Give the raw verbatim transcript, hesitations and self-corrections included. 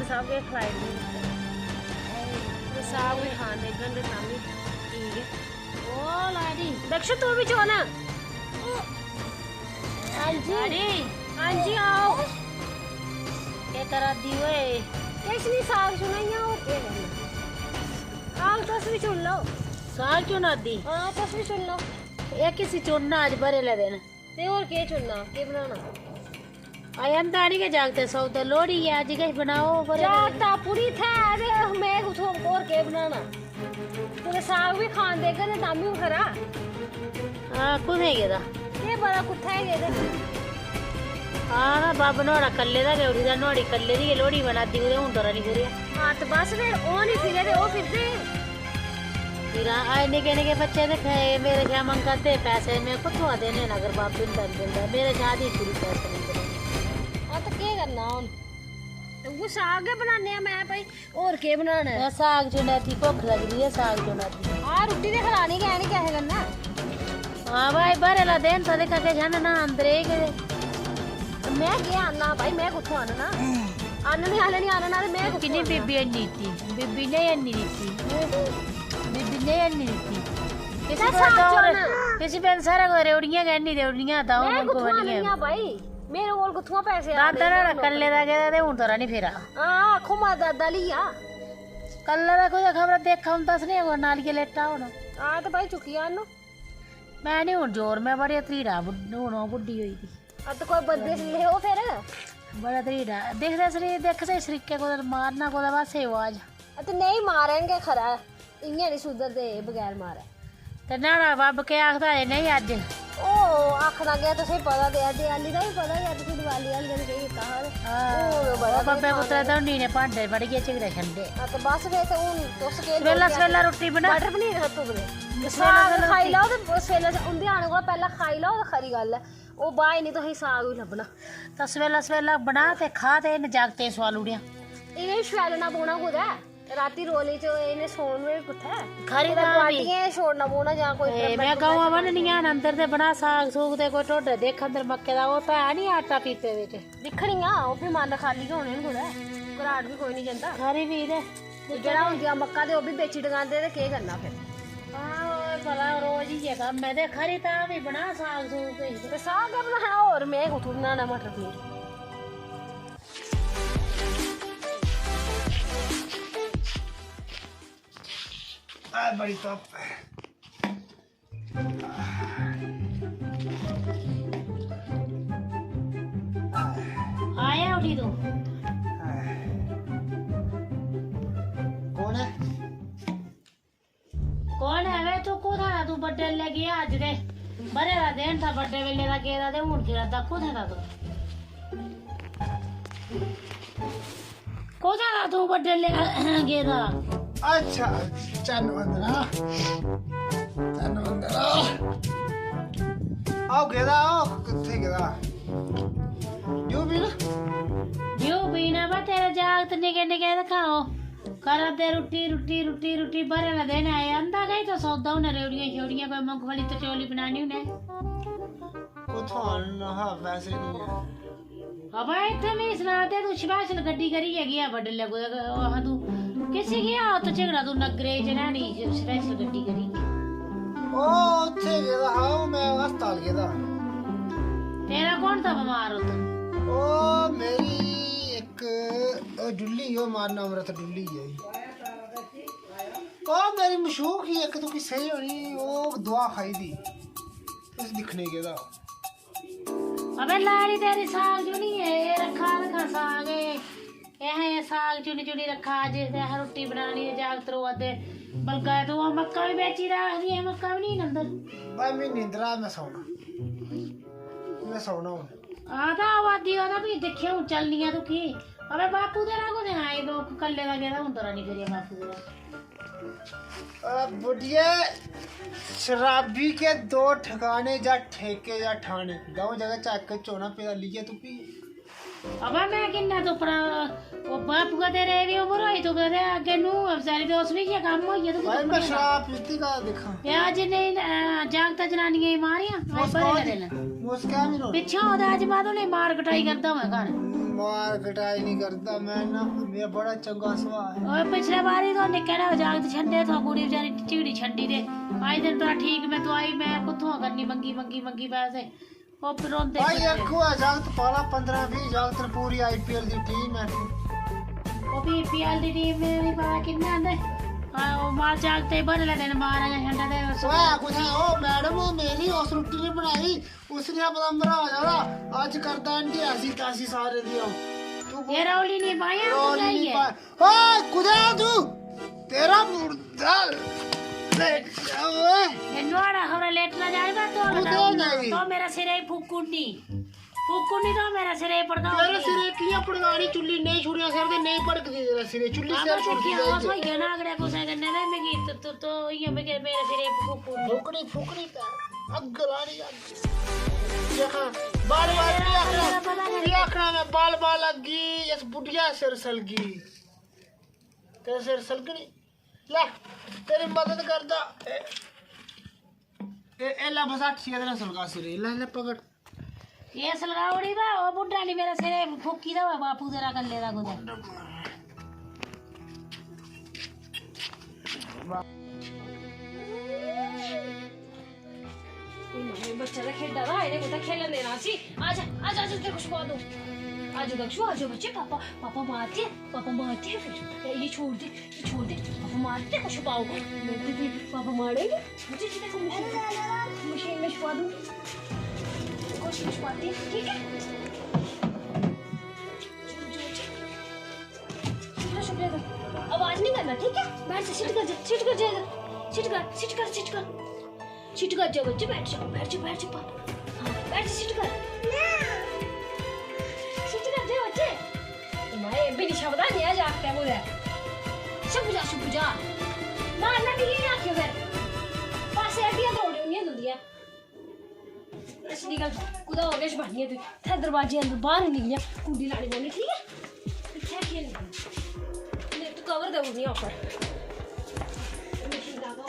सब किश खलाई दिंदे। ते साग बी खान देङन ते तां बी ठीक ऐ। ओ लाड़ी, दक्ष, तू बी चो ना। हां जी। लाड़ी। हां जी, आओ। केह् करा दी ओए? किश निं, साग चुना इ'यां, होर केह् करना? आओ, तुस बी चुन लैओ। साग चुना दी? हां, तुस बी चुन लैओ। एह् किसी चुनना अज्ज बरेले दिन? ते होर केह् चुनना, केह् बनाना? अजें आंदा निं गै जागतै सौदा, लोह्ड़ी ऐ अज्ज, किश बनाओ पर। जागत आपूं निं इत्थै ऐ ते में कुत्थुआं होर केह् बनाना? कुतै साग बी खान देगा ते तां बी खरा। हां, कुत्थै गेदा? केह् पता कुत्थै गेदे। हां, ना बब्ब नुहाड़ा कल्ले दा गै उठी दा, नुहाड़ी कल्ले दी गै लोह्ड़ी मना दी, कुतै हून तोरा निं फिरेआ। हां, ते बस फिर ओह् निं फिरे ते ओह् फिरदे। फिर अज्ज निक्के निक्के बच्चे ते फे-, मेरे शा मंगा दे पैसे, में कुत्थुआं देने न अगर बापू ने दंद दिंदा? मेरे शा दी कुड़ी पैसे मंगदे। हां, ते केह् करना हून? ते उ'ऐ साग गै बनाने आं में भाई, होर केह् बनाना ऐ? में साग चुना दी, भुक्ख लगदी ऐ, साग चुना दी। हां, रुट्टी ते खलानी गै निं किसे कन्नै। हां भाई, बरेला दिन था ते कदें जाना ना अंदरे गै। में केह् आह्नना भाई, में कुत्थुआं आह्नना? आह्नने आह्ले निं आह्नना ते में कुत्थुआं किन्नी आह्नना? बीबी आह्नी दित्ती, बीबी ने आह्नी दित्ती, बीबी ने आह्नी दित्ती। इसी ते पता साग होर, चुन। इसी पता सारा कुतै रेवड़ियां गै आह्नी देई ओड़नियां, तां में कुत्थुआं आह्ननियां भाई? मेरे कोल कुत्थुआं पैसे आने? दादा नुहाड़ा कल्ले दा गेदा ते हून तोरा निं फिरा। हां, आखो मां दादा लिया। कल्ले दा कुतै खबरै देखा हून दस्सने कोई नालियै लेटा होना। हां, ते भाई चुक्की आह्नो। में निं हून जोर, में बड़े त्रीड़ा बुड्ढ-, हून ओह् बुड्ढी होई दी। हां, ते कोई बंदे लेओ फिर। बड़ा त्रीड़ा। दिखदे सरी-, दिखदे सरीके कुतै मारना कुतै पासै आवाज। हां, ते नेईं मारन गै खरा ऐ। इ'यां निं सुधरदे एह् बगैर मारै। ते न्हाड़ा बब्ब केह् आखदा जे नेईं अज्ज? ओह् आखना केह्, तुसें पता ते ऐ, देआली दा बी पता गै, तुसें दिवाली आह्ले दिन केह् कीता हा ते हां, हून बड़ा ओह् बब्बै किश पुत्तरै खाना। धौनी ने भांडे बड़ियै झिगड़े छंडे। हां, ते बस फिर ते हून तुस केह् सवेला लोड़दे सवेला असें? रुट्टी बना। मटर पनीर हा तुगले। सवेला साग सवेला खाई रुट्टी। लैओ ते सवेला स-, उं'दे आने कोला पैह्लें खाई लैओ ते खरी गल्ल ऐ। ओह् बाह् निं तुसें साग बी लब्भना। तां सवेला सवेला बना ते खा ते इ'नें जागतें गी सोआली ओड़ेआं। इ'नें गी शैलना पौना कुतै। रातीं रौले च इ'नें सौन बी कुत्थै? खरी कुतै तां बी। गुआंढियें गी छोड़ना पौना जां कोई ए, में गवां बन्ननियां न अंदर ते बना साग सूग ते कोई ढोडा दिक्ख अंदर मक्के दा, ओह् ते है निं आटा पीपे बिच। दिक्खनी आं, ओह् बी मन खाल्ली गै होने न कुतै, घराट बी कोई निं जंदा। खरी भी ते। ते जेह्ड़ा होंदियां मक्कां ते ओह् बी बेची टकांदे ते केह् करना फिर? हां, ओह् भला रोज इ'यै कम्म ऐ ते खरी तां बी बना साग सूग किश। ते साग गै बनाना, होर में कुत्थूं बनाना मटर पनीर? आ, बड़ी धुप्प ऐ। आया उठी तू? कौन है? कौन है वे तू? कुत्थै दा तू बड्डे बेल्लै गेआ अज्ज ते? बरे दा दिन था बड्डे बेल्लै दा गेदा ते हून फिरा दा। कुत्थै दा तू? कुत्थै दा तू बड्डे बेल्लै गेदा? अच्छा, चन्न बंदना। चन्न बंदना। आओ गेदा, आओ, कित्थै गेदा? ड्यू पीना? ड्यू पीना, बा तेरे जागत निक्के निक्के ते खाओ। करा दे रुट्टी, रुट्टी, रुट्टी, रुट्टी, बरे दा दिन आया, आंदा गै तो सौदा उ'नें रेवड़ियां शेवड़ियां, कोई मुंगफली त्रचौली बनानी उ'नें। कुत्थुआं आह्नना हा, पैसे निं ऐ। अबा इत्थै मिगी सना दे, तूं special गड्डी करियै गेआ बडलै कुतै, आखा तूं किसी गेआ उत्त झगड़ा, तूं नग्गरे च नैनी special गड्डी करियै। ओह् उत्थै गेदा हा, ओह् में अस्पताल गेदा हा। तेरा कौन था बमार उत्त? ओह् मेरी इक, ओह् डुल्ली, ओह् मारना अमृत डुल्ली गेई। ओह् मेरी मशूक ही इक, तुकी सेही होनी, ओह् दवा खाई दी। उसी दिक्खने गेदा। अबे लाड़ी तेरी साग चुनी है, ये रखा, रखा साग है। एह् असें साग चुनी चुनी रक्खा, अज्ज ते असें रुट्टी बनानी ते जागत रोआ दे। बलगा तूं ओह् मक्कां बी बेची दा, आखदी असें मक्कां बी निं नंदर। भाई, में निंदरा, में सौना। में सौना हून। आ तां आवा दी, आ तां भी दिक्खेआ हून चलनी आं तूं की। अबे बापू तेरा कुत्थै आए, दो कल्ले दा गेदा, हून तेरा निं फिरेआ बापू तेरा। आ, बुढ़िये, शराबी के दो ठिकाने, जा ठेके जा ठाने, द'ऊं जगह चा इक चोना पेदा, लियै तूं पी। अबा, में किन्ना तुप्पना, ओह् बापू दा तेरे दी उम्र होई, तूं कदें अग्गें नूंह् अफसरी ते उस बी इ'यै कम्म होई गेआ, तूं भाई, में तुप्पने दा। शराब पीती का दिक्खां। ते अज्ज नेईं, अ, जागत जनानियें गी मारेआ, अज्ज मुस्कान बड़े लगे न। मुस्कान ही रौह्नी। पिच्छें होदा अज्ज बाद उ'नें मार कटाई करदा होऐ घर। मार कटाई नहीं करता मैं ना, मेरा बड़ा चंगा सुभाऽ है। ओए, पिछले बारी तो निक्के ने जागत छंडे, तो कुड़ी बेचारी झिगड़ी छंडी दे। अज्ज दिन तो ठीक, मैं दवाई मैं कुत्थुआं करनी, मंगी मंगी मंगी पैसे। ओह् फिर रोंदे भाई, फिरदे। इक होआ जागत पाला, पंदरां बीह् जागत न, पूरी आईपीएल दी टीम ऐ। ओह् भी पीएल दी टीम में नहीं पता किन्ने आंदे। हां, ओह् मार जागते बड़े देन मारा जां छंडा दे। ओए, कुत्थै ओह् मैडम, ओह् मेरी, उस रुट्टी नहीं बनाई, उसने पता मरा जादा। अज्ज करदा इंदी ऐसी तैसी सारे दी अ'ऊं। तू ये रौली नहीं पाया, तू रौली नहीं जाइए। पा-, ओए, कुत्थै ऐ तू? तेरा मुर्दा लेट जा ओए। ये नुहाड़ा खबरै लेटना चाहिदा तो कुत्थै बता, नहीं? तो मेरे सिरै गी फूकू ओड़नी। फूकू ओड़नी तो मेरे सिरै गी पड़काओ। तेरे सिरै कि'यां पड़कानी? चुल्ली नेईं छुड़ियां सिर ते नेईं भड़कदी तेरे सिरै। चुल्ली सिर छुड़दी जाइयै। होई गेआ ना अगड़े कुसै कन्नै ते मिगी त-, त-, तो इ'यां मिगी मेरे सिरै गी फूकू ओड़नी। फूकनी, फूकनी ते अग्ग लानी, अग्ग। दिक्खां, बाल, बाल, भी आखना, भी आखना मैं, बाल, बाल लग्गी, इस बुढ़िया सिर सलगी। तेरे सिर सलगनी। लै, तेरी मदद करदा। ए, ए, ए लै, बस हट सी, एह्दे नै सलगा सिरै। लै, लै, पकड़। ये सलगा ओड़ी बा, ओह् बुड्ढा निं मेरा सिरै फूकी दा होऐ बापू तेरा कल्ले दा कुतै। ए माए, बच्चा ते खेढा दा, इ'नें कुतै खेलन देना इसी। आजा, आजा, आजा, तेरे को छुपा दूं। आजा दक्षु, आजा बच्चे, पापा, पापा मारते हैं, पापा मारते हैं फिर। ए, ये छोड़ दे, ये छोड़ दे, पापा मारते हैं, तेरे को छुपाओ। मैं भी, भी, पापा मारेंगे। मुझे, मुझे, मुझे, मशीन में छुपा दूंगी। कोशिश छुपाती है, ठीक है? चलो, चलो, चलो। शुक्रिया, शुक्रिया कर। आवाज नहीं करना, ठीक है? बैठ जा, सिट कर जा, सिट कर जा इधर। सिट कर, सिट कर, सिट कर। सिट कर जा बच्चे, बैठ जा, बैठ जा, बैठ जा, पापा। हाँ, बैठ जा, सिट कर। सिट कर जा बच्चे। माए, एह् बी निं छपदा नेहा जागत ऐ कुतै। छुप जा, छुप जा। मारना मिगी निं आखेओ फिर। पासै हड्डियां त्रोड़ी ओड़नियां तुंदियां। अच्छा निकल, कुतै होर किश बनियै तूं। इत्थै दरवाजे अंदर बाह्र निं निकलेआं, कुंडी लानी पौनी, ठीक ऐ? इत्थै खेलनी। ले, तूं कवर देई ओड़नी उप्पर। मशीन ला दो।